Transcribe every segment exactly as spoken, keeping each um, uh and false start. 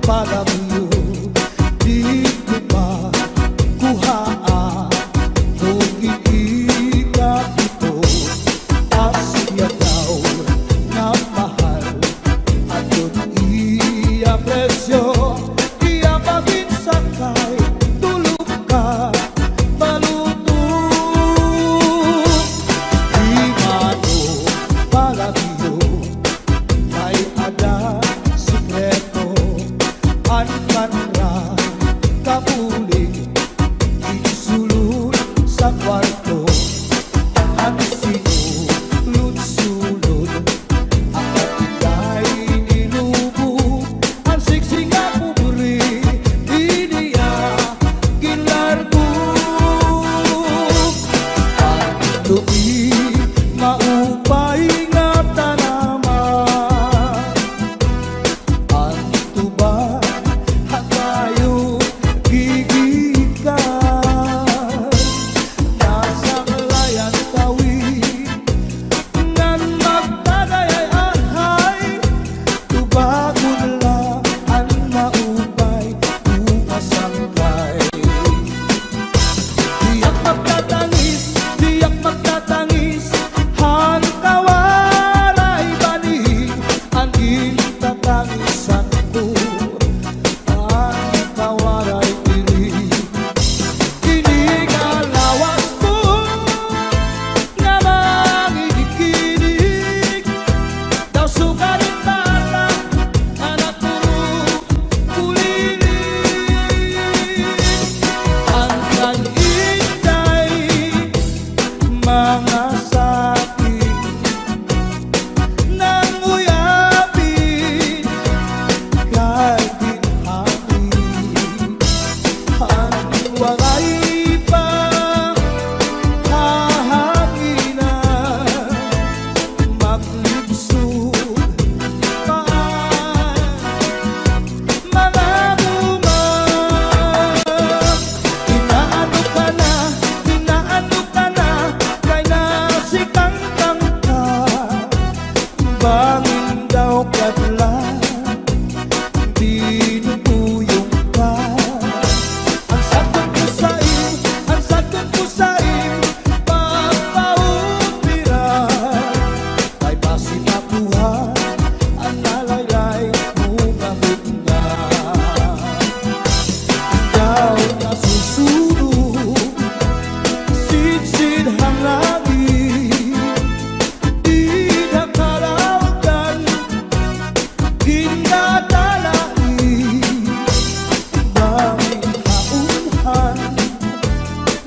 Palabyo, didto pa kuhaa, no gin-ika ito, asya daw nga mahal, adton iya presyo, iya pa gin sakay, tulog ka, maluto. Di mano palabyo, kay ada sekreto, an manra kabulig, ginsulod sa kwarto, an sinulod-sulod, an katigay nilubo, an siksi nga pobre, ini iya ginlargo. Adto it maupay nga tanaman, adto ba ha kayo gigikan? Nasaklay an tawi ngan magtagay ay ahay, tubagon la an maupay, bunga sangkay. Diak magtatangis, diak magtatangis, han kawaray bani, an gintatangisan ko, an kawaray diri. Ini nga lawas ko nga mangikinig, daw sugarin bala, anak ko, kuliling. An kan Inday, mga sakit, nanguyabi, kay ginhangin, an waray pa hahanginan, maglibsog pa an mga bunga. Inaano ka na, inaano ka na, kay nasikangkang ka. Bangin daw kadlan, binubuyong ka. An sagon ko sa im, an sagon ko sa im, pagpaupira. Kay basi makuha an nalaylay mo nga butnga. Daw nasusunog, sidsid han langit, dida kalawgan, gintatalain, bangin haunhan,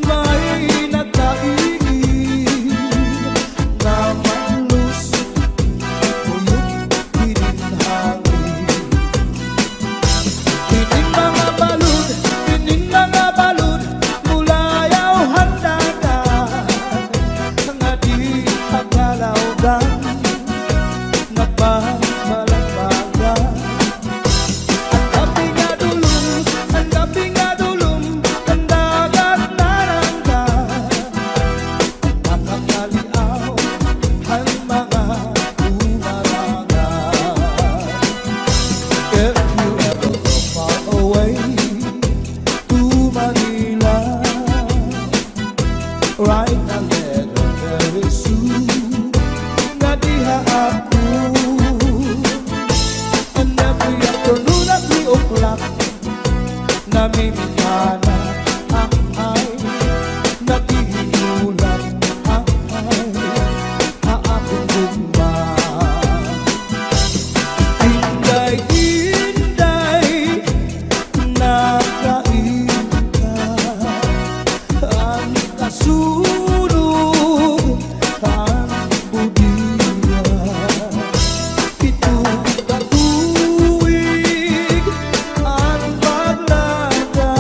may nagkaingin nga malusot, kuyog hinin hangin. Hinin mga balod, hinin mga balod, mulayaw han dagat, nga di pagkalawgan, nagbabalagbagan. An kapi nga dulom, an kapi nga dulom, an dagat narangga. Nakakaliaw han mga bumaranga. If you ever go far away to Manila, write a letter very soon, nga diha ako. And every afternoon at three o'clock, namimingana, ahay, naghihinulat, ahay, ha akon gugma. Inday, Inday, nakain ka. An kasunog han budiya, pito ka tuig an paglaga.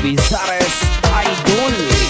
Izares Idol.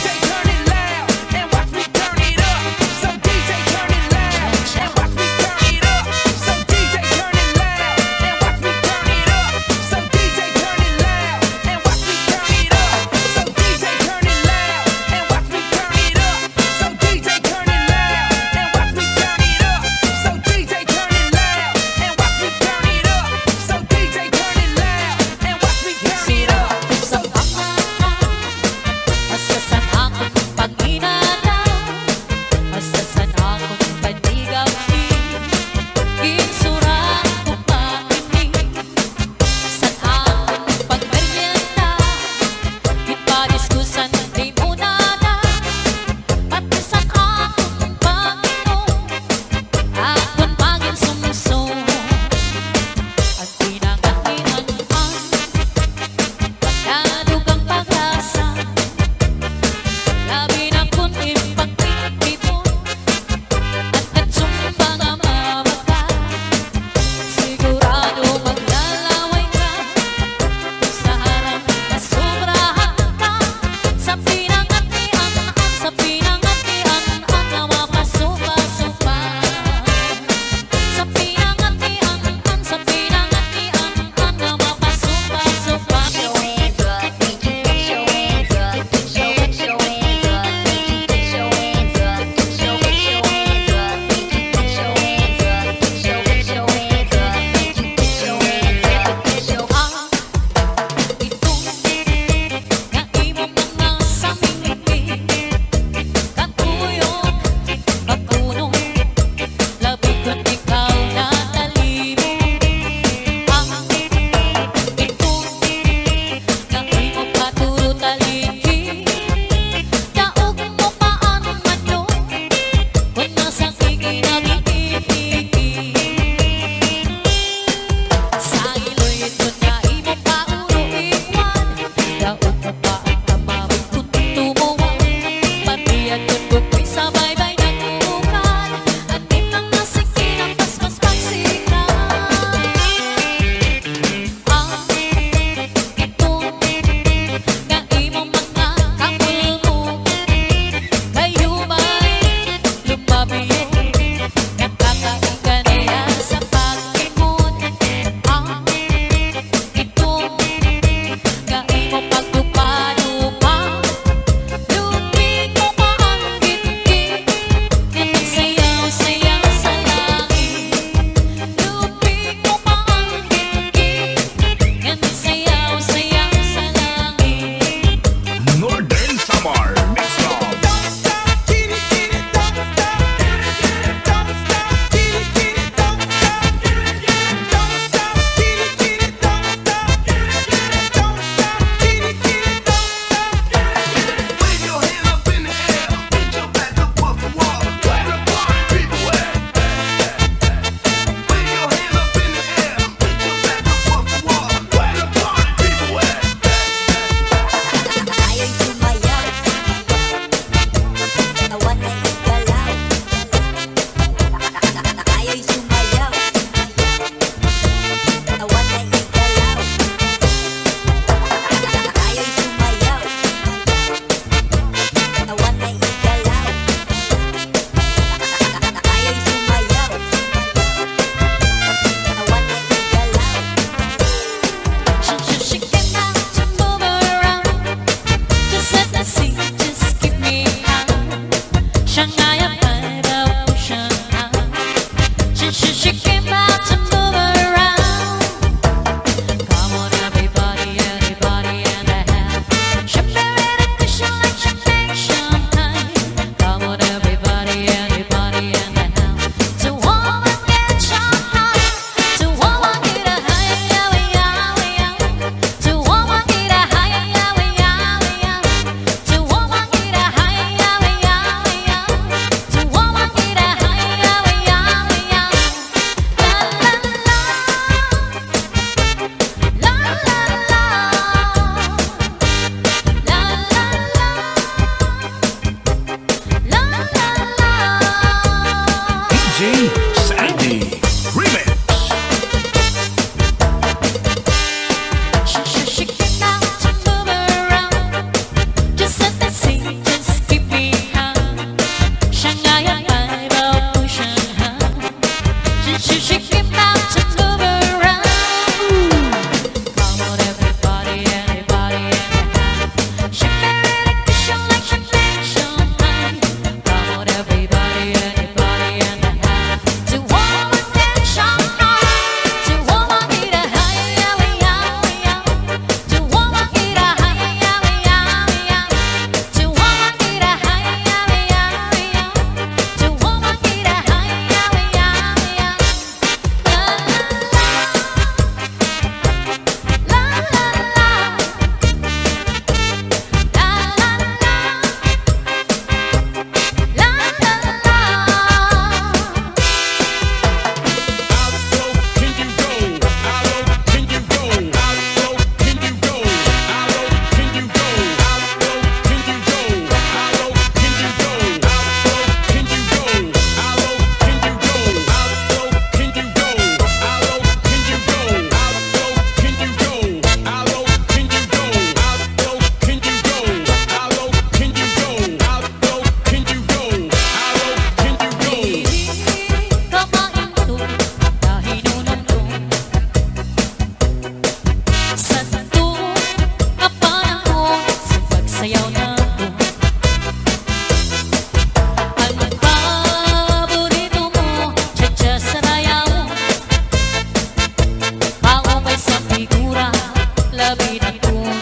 Tabi na kun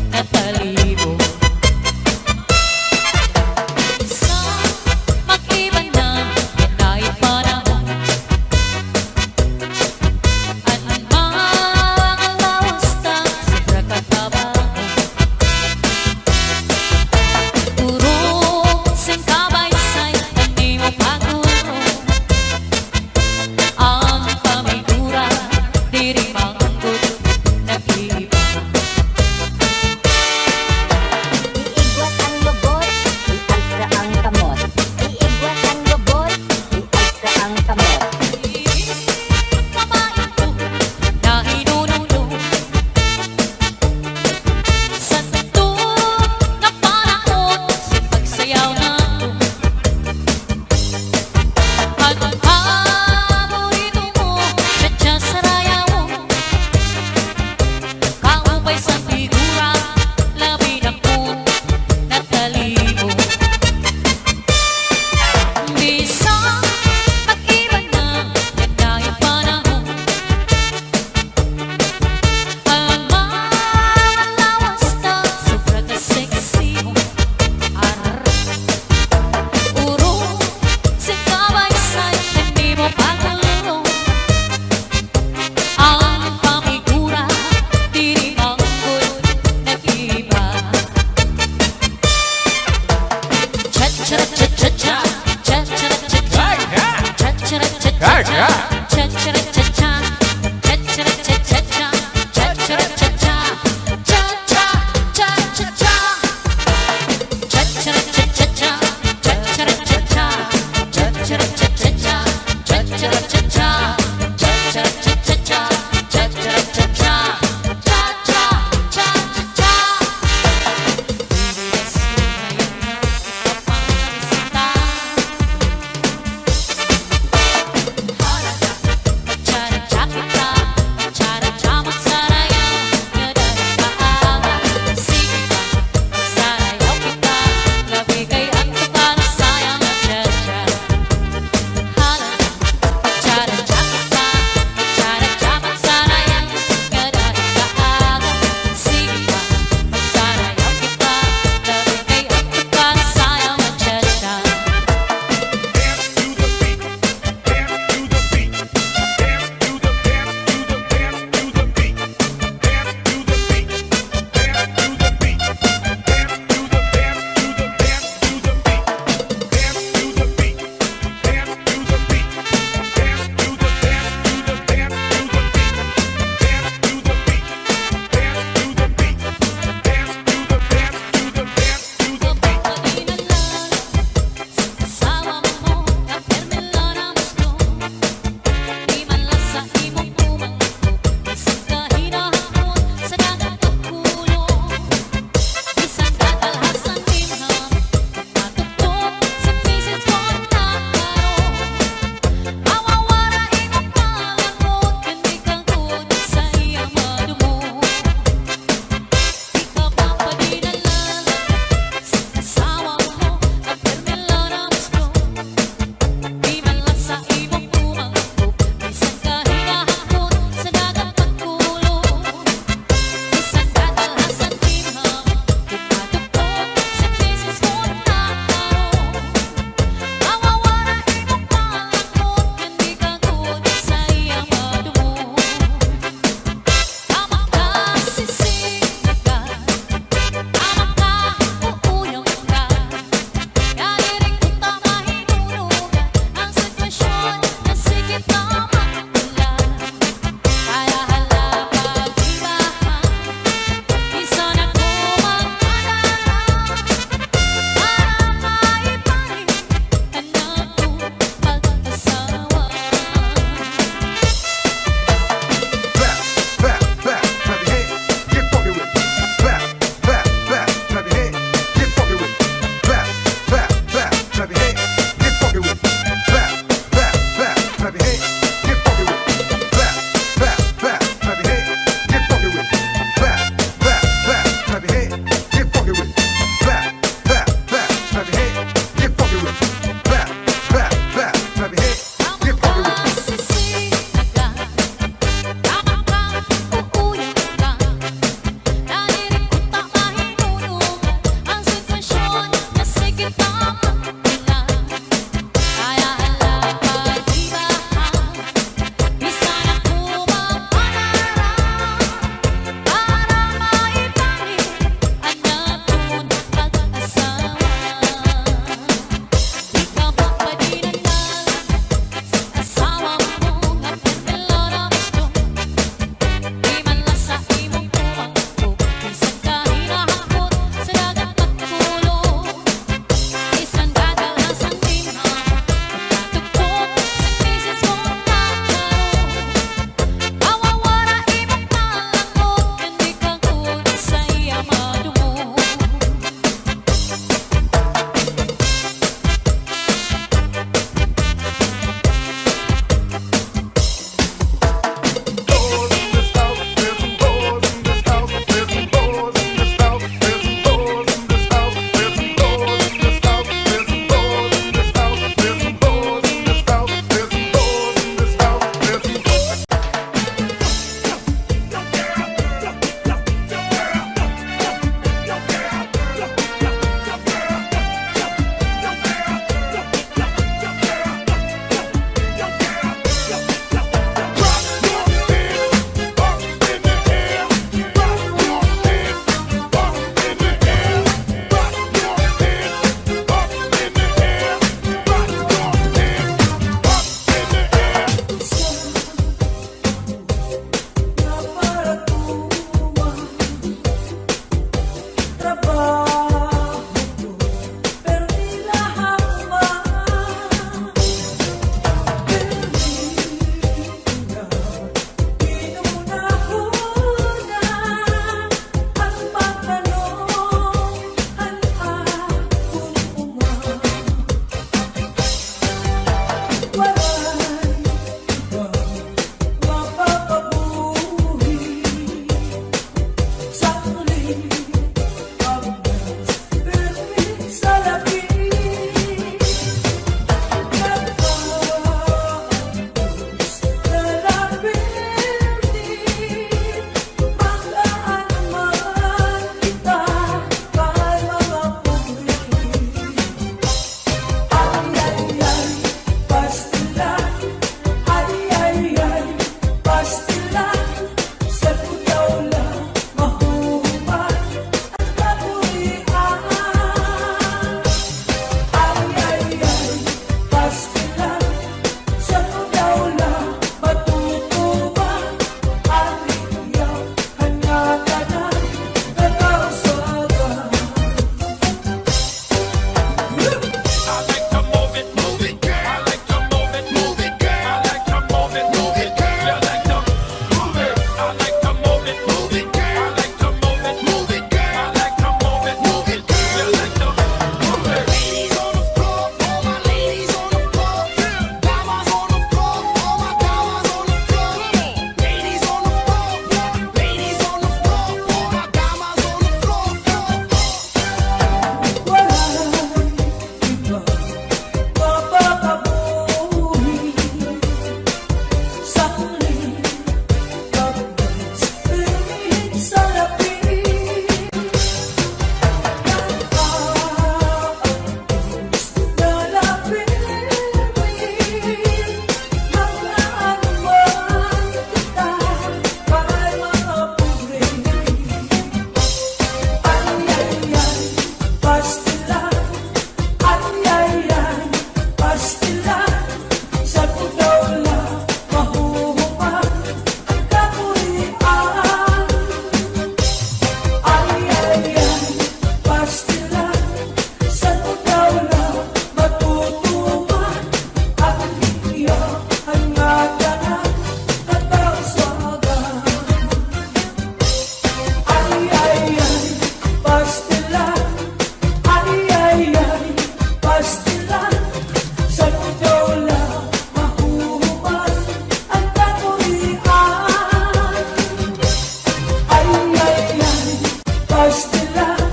natalibog. Sa mag-iba na, yan ay panahon. An mga lawas ta, sobra ka trabaho. Puro sin kabaysay, an imo pagtulon. An pamigura, diri manggod nag-iiba.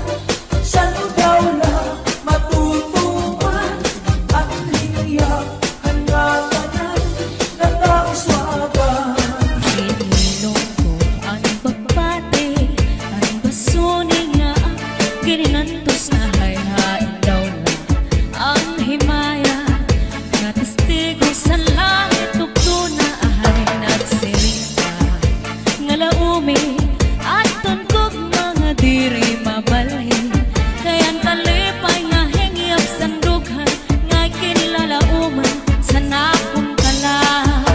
Ginilong ko an pagpati, an basuni nga kidinantos na hay hain daw la an himaya, nga testigo sa langit ug tuna ahay nagsiring ka nga laumi, adton gugma nga diri mabalhin, kay an kalipay nga hingyap san dughan nga kinlalauman san akon kalag.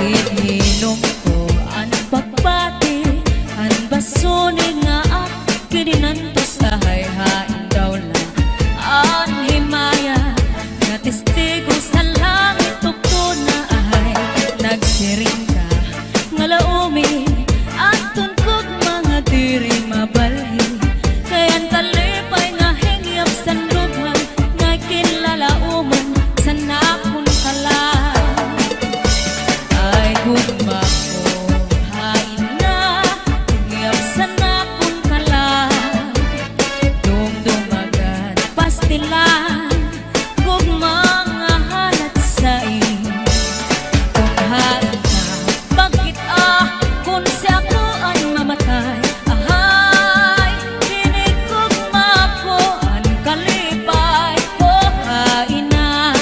Ginhilom ko an pagpati, an basuni nga ak kidinantos ka hay hain daw la an himaya, nga testigo sa langit ug tuna ahay nagsiring ka nga laumi, adton gugma nga diri mabalhin, kay an kalipay nga hingyap san dughan nga kinlalauman san akon kalag. Ay gugma ko, hain na, hingyap san akon kalag, dumduma gad pastilan, gugma nga halat sain. Kon hain ka, bangkit-a, kon si ako an mamatay, ahay, hinigugma ko an kalipay ko, hain na.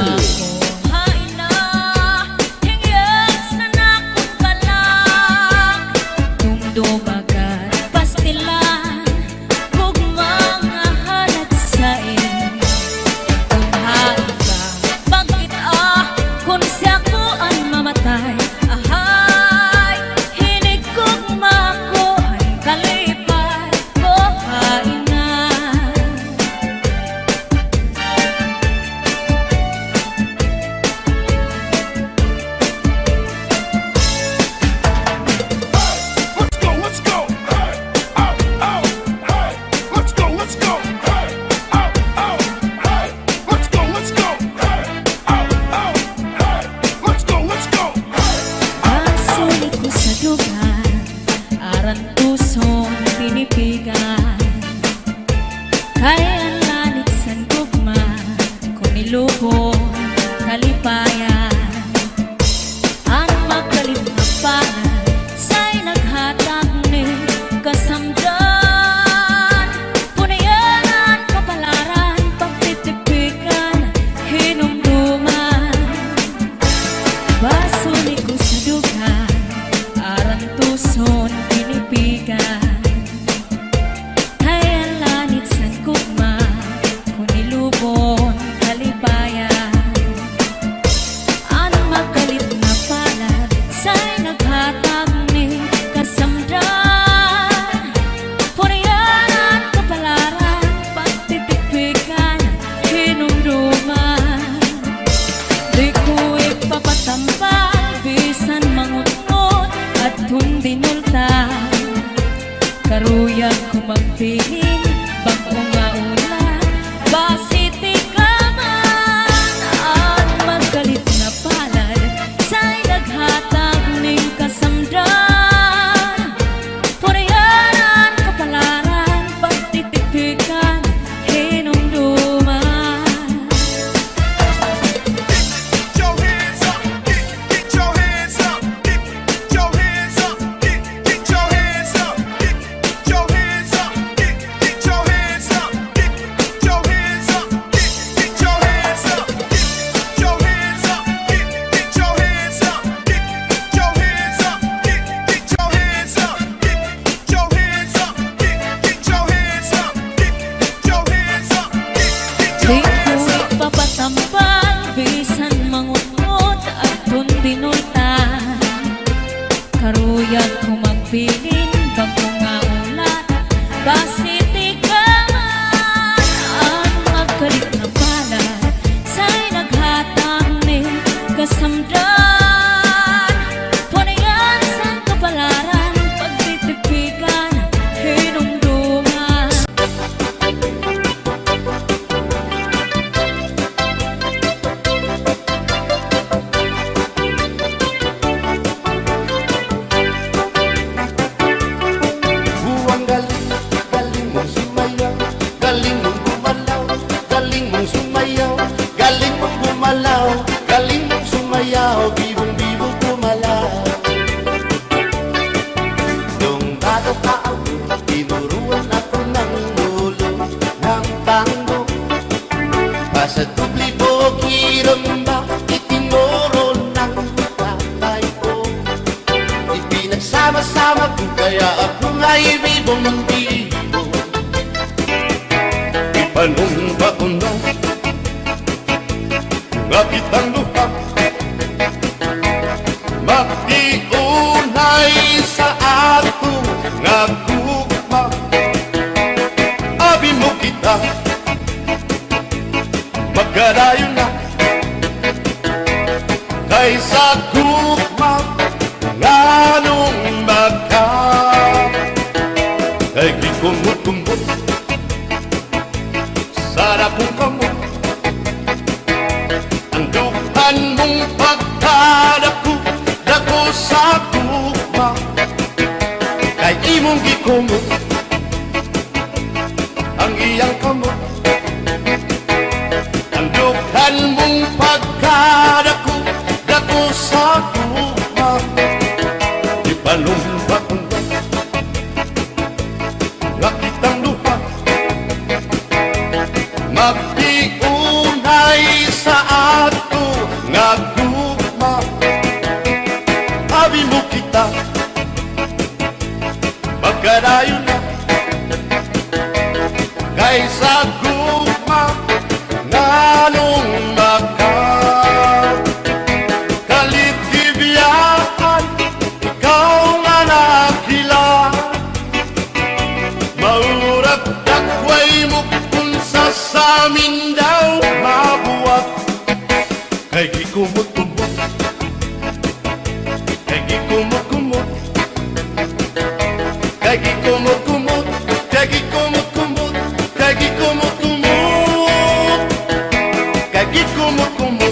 Ako, hain na, hingyap san akon kalag, dumduma gad pastilan, gugma nga halat sain. Kon hain ka, bangkit-a, kon si ako an mamatay, ahay, hinigugma ko an kalipay ko, hain na. Basuni ko sa dughan, arantuson, pinipigan. Kay an lanit san gugma, kon iluhon, kalipayan. An magkalit nga pangan, say naghatag ni kasamdan. Kon iya an kapalaran, pagtitipikan, hinumduman. Basuni ko sa dughan, Son pinipigan, hay an lanit san gugma, kon ilubon kalipayan. An makalit nga palad, say naghatag ni kasamdan. Purian an kapalaran, pagtitipikan, hinumduman. Di ko ipapatambal, bisan mangutngot, adton dinulta. Karuyag ko magbilin, bag-o nga ulat, basi tikaman. An makalit nga palad, say naghatag nin kasamdan. Purian an kapalaran, pagtitipikan, hinumduman. Di ko ipapatambal, bisan mangutngot, adton dinulta. Karuyag ko magbilin, bag-o nga ulat, basi tikaman. An makalit nga palad, say naghatag nin kasamdan. Purian san kapalaran, pagtitipikan, hinumduman. Buwang galing, galing mong sumayaw, galing mong gumalaw, galing mong sumayaw, galing mong gumalaw, galing mong sumayaw, bibong-bibong gumalaw. Nung bata pa ako, tinuruan ako ng lolo ng tango. Basta doble bukiramba, itinuro ng tatay ko. Ipinagsama-sama ko, kaya ako nga'y bibong-bibong. Ipanumpa ko na nga kitang duha magtiunay sa ato nga gugma. Abi mo kita, magkadayon na kay sa gugma nganong maka. Kay gikumot-kumot sa dakong kamot an dughan mong pagkadako, dako sa gugma. Kay imong gikumot ang iyang kamot, an dughan mong pagkadako, dako sa gugma. Ipanumpa ko na nga kitang duha magtiunay sa ato nga gugma. Abi mo kita, magkadayon na kay sa gugma nganong maka. Kalit gibiyaan, ikaw nga nakila. Maurag dakway mo kun sa samin daw mabuhat. Kay gikumot-kumot, kay gikumot-kumot, kay gikumot-kumot, kay gikumot-kumot, kay gikumot-kumot, kay gikumot-kumot.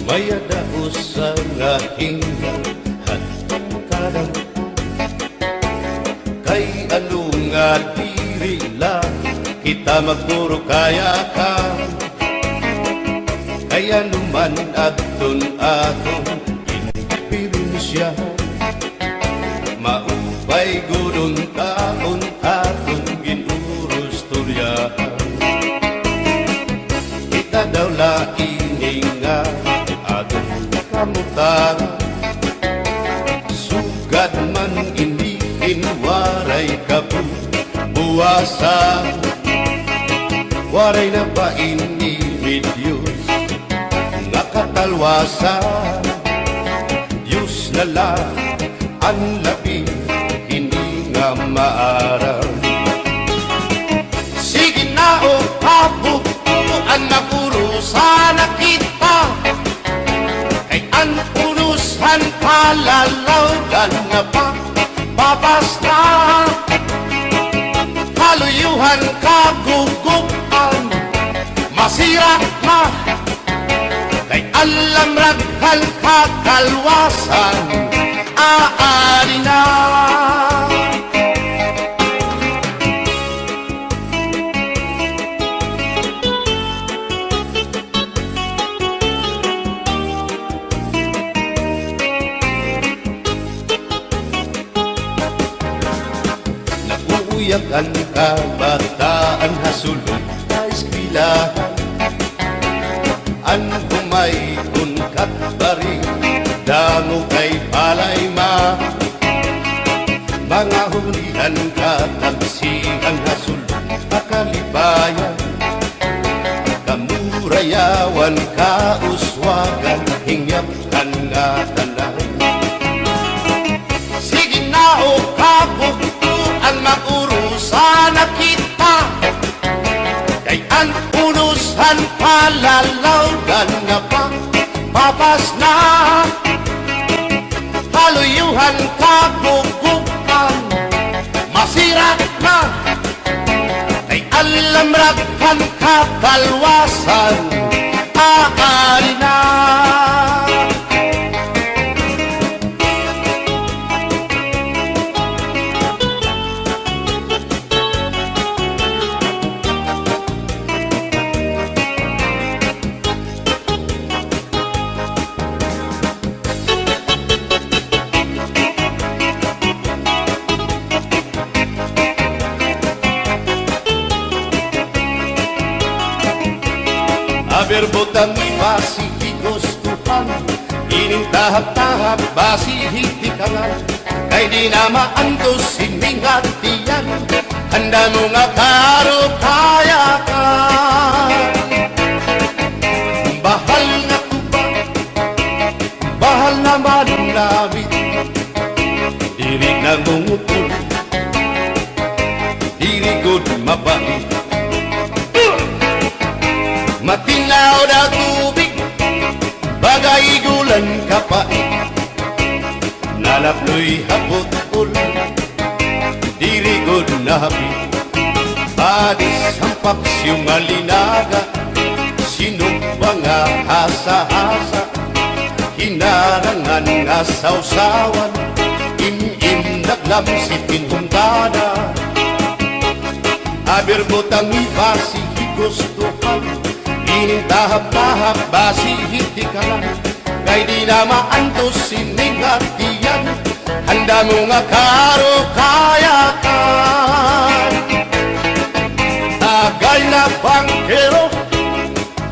May-ada usa nga inyo hadtong kadampo. Kay ano nga diri la kita magpuro kayakan? Kay ano man adton aton indiperensya, mao Ay gud unta, unta kon gin-urustoryaan. Kita daw la ini nga aton kamutangan. Sugad man ini hin waray kabuwasan. Waray na ba ini may Diyos nga katalwasan? Diyos na la an labi hini nga maaram. Sige na, o kabugtoan, mag-urusa na kita, kay an unos han kalalawgan nga pa-, papas na. Kaluyohan, kagugup-an, masira na. Kay an lamrag han kakalwasan, aadi na. Nag-uuyag an kabataan ha sulod ha eskwelahan. An humaygon kat bari, damo kay palay ma-, mga hulihan, kataksihan ha sulod ha kalipayan. Kamurayawan, kauswagan, hingyap kan ngatanan. Sige na, o kabugtoan, mag-urusa na kita, kay an unos han kalalawgan nga pa-, papas na. Kaluyohan, kagugup-an, masira na. Kay an lamrag han kakalwasan, aadi na. Aber butang iba si higustuhan, ining tahap-tahap basi hitikangan, kay di na maantos ini nga tiyan, handa mo nga karukayakan. Bahal nga tuba, bahal naman namit. Diri na gungutol, diri gud mabait. Matinaw daw tubig, baga igulan kapait. Nalapnoy ha butol, diri gud nahapit. Padis han paksiw nga linaga, sinugba nga hasa-hasa, hinarangan nga sawsawan, im-im naglamsi pinhuntada. Aber butang iba si higustuhan, ining tahap-tahap basi hitikangan, kay di na maantos ini nga tiyan, handa mo nga karukayakan. Tagay na bangkero,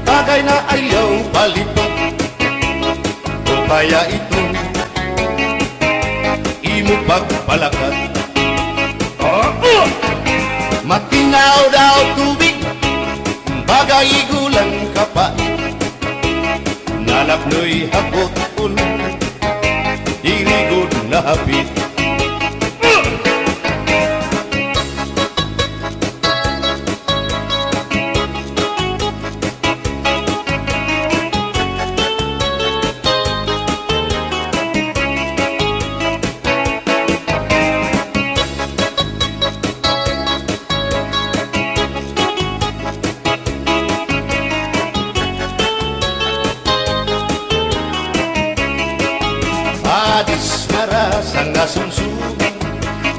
tagay na ayaw palipad, o kaya ito imo pagpalakat. Matinaw daw tubig, baga igulan kapait. Nalapnoy ha butol, diri gud nahapit. Padis marasa nga sumsuman,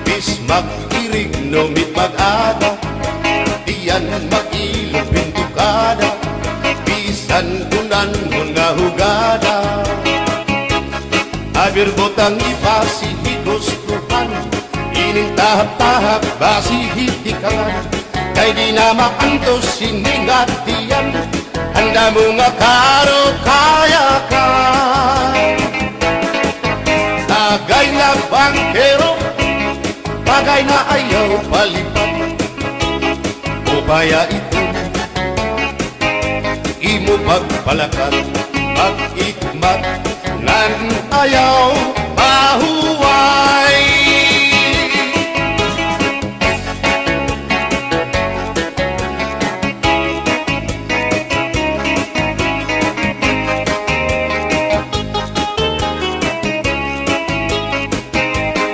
bis mag-irig no mipag-aga, tiyan mag-ilog pintukada, bisan kunan mo nga hugada. Aber butang iba si higustuhan, Tahap-tahap, basi hitikangan, kay di na maantos sini nga tiyan. An damo nga karo kaya ka. Tagay na bangkero, tagay na ayaw palipad. Upaya ito, imo pagpalakat, pag-ikmat, ngan ayaw pahuway.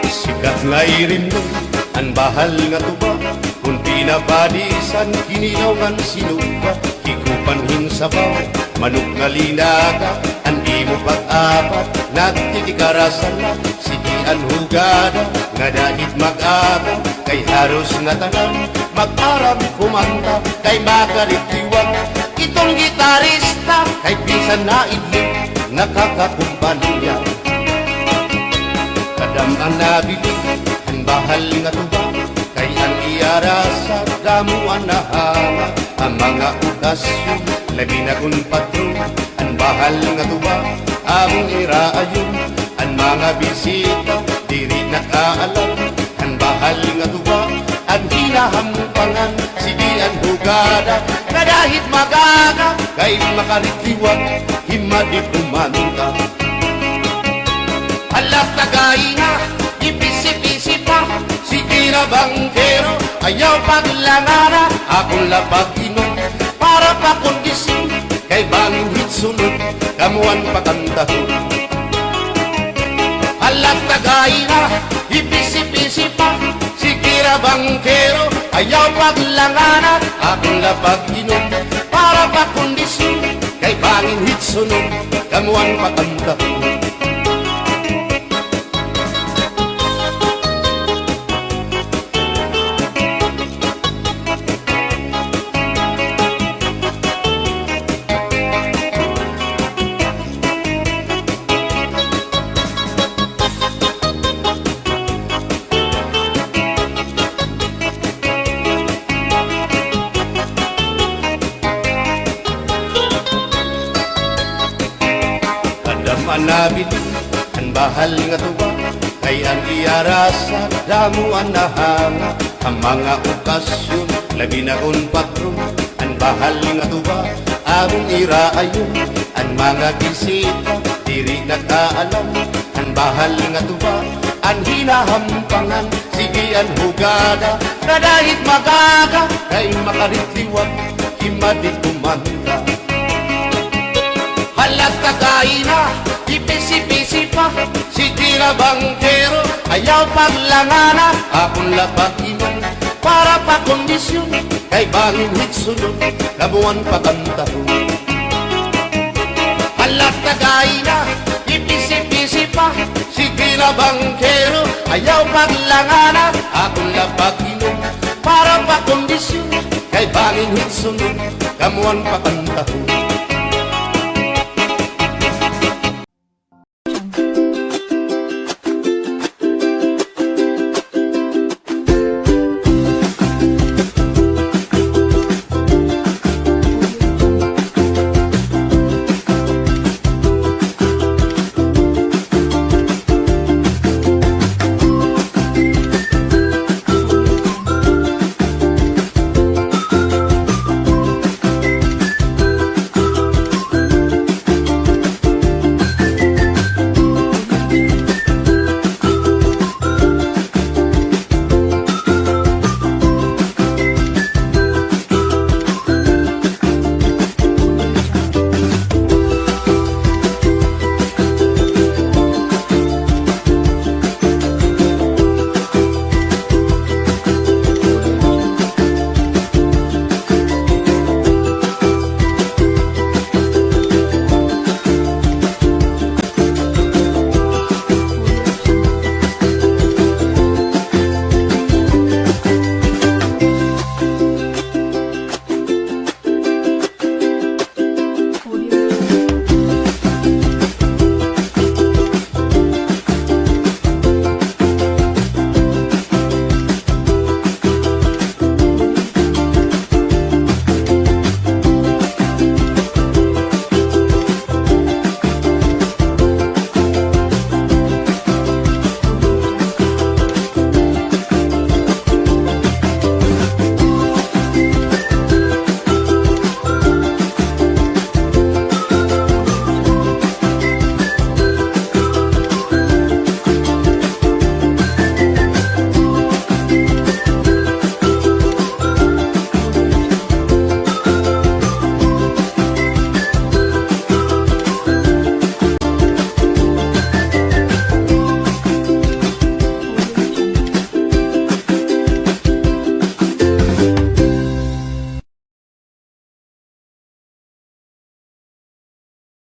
Sikat nga irimnon an bahal nga tuba, kon pinabadisan, kinilaw ngan sinuba, higupan hin sabaw, manok nga linaga, an imo pag-apat, nagtitikarasan na, sige an hugada, ngada hit mag-aga, kay haros ngatanan, mag-aram kumanta, kay makarit liwat iton gitarista, kay bisan naidlip, nakakakumpanya. Kadam-an nabilin an bahal nga tuba, kay an iya rasa damo an nahanga. An mga okasyon, labi na kon patron, an bahal nga tuba, amon iraayon. An mga bisita, diri nakaalam, an bahal nga tuba, an hinahampangan, sige an hugada, ngada hit mag-aga, kay makarit liwat, himadi kumanta. Hala, tagay na, ipisi-pisi pa, sige na bangkero, ayaw paglangana, akon la pag-inom, para pakondisyon, kay bangin hit sunod, kamo an pakantahon. Hala, tagay na, ipisi-pisi pa, sige na bangkero, ayaw paglangana, akon la pag-inom, para pakondisyon, kay bangin hit sunod, kamo an pakantahon. Kadam-an nabilin an bahal nga tuba, kay an iya rasa damo an nahanga. An mga okasyon, labi na kon patron, an bahal nga tuba, amon iraayon. An mga bisita, diri nakaalam, an bahal nga tuba, an hinahampangan, sige an hugada, ngada hit mag-aga, kay makarit liwat, himadi kumanta. Hala, tagay na, ipisi-pisi pa, sige na bangkero, ayaw paglangana, akon la pag-inom, para pakondisyon, kay bangin hit sunod, kamo an pakantahon. Hala, tagay na, ipisi-pisi pa, sige na bangkero, ayaw paglangana, akon la pag-inom, para pakondisyon, kay bangin hit sunod, kamo an pakantahon.